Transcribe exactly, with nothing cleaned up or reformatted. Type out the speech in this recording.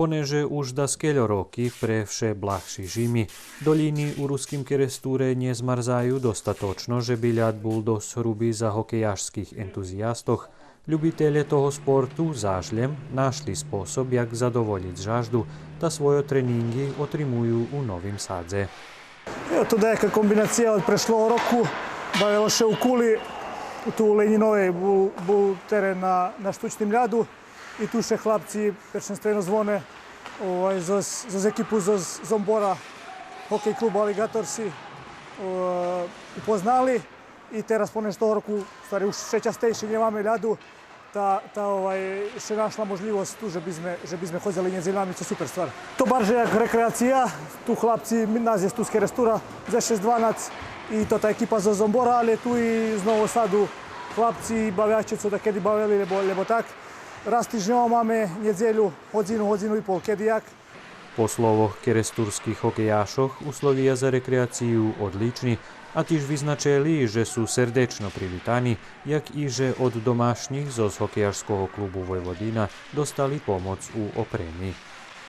Понеже уж даскельо роки пре вше благши жими, долїни у Руским Керестуре нє змарзаю достаточно же би ляд бул досц груби за гокеяшских ентузиястох, любителє того спорту заш лєм нашли способ як задоволїц жажду, та свойо тренинґи отримую у Новим Садзе. Ево, то даяка комбинация од прешлого року. Бавело ше у Кули, ту у Ленїновей бул, бул терен на, на штучним ляду. И ту ше хлапци першенствено звоне, овай, зоз, зоз екипу зоз Зомбора, хокей клубу Алиґаторси, е, упознали. И тераз, понеже того року, у ствари, уж вше частейше нємаме ляду, та, та, овай, ше нашла можлївосц ту же би зме, же би зме ходзели нєдзелями, цо супер ствар. То барже як рекреация, ту хлапци, ми, нас єст ту з Керестура, дзешец-дванац, и то та екипа зоз Зомбора, але ту и з Нового Саду хлапци бавя ше цо дакеди бавели, лєбо, лєбо так. Раз тижньово маме нєдзелю, годзину, годзину и пол, кеди як. По словох керестурских хокеяшох, условия за рекреацию одлїчни, а тиж визначели же су сердечно привитани, як и же од домашнїх зоз Хокеяшского клубу Войводина достали помоц у опреми.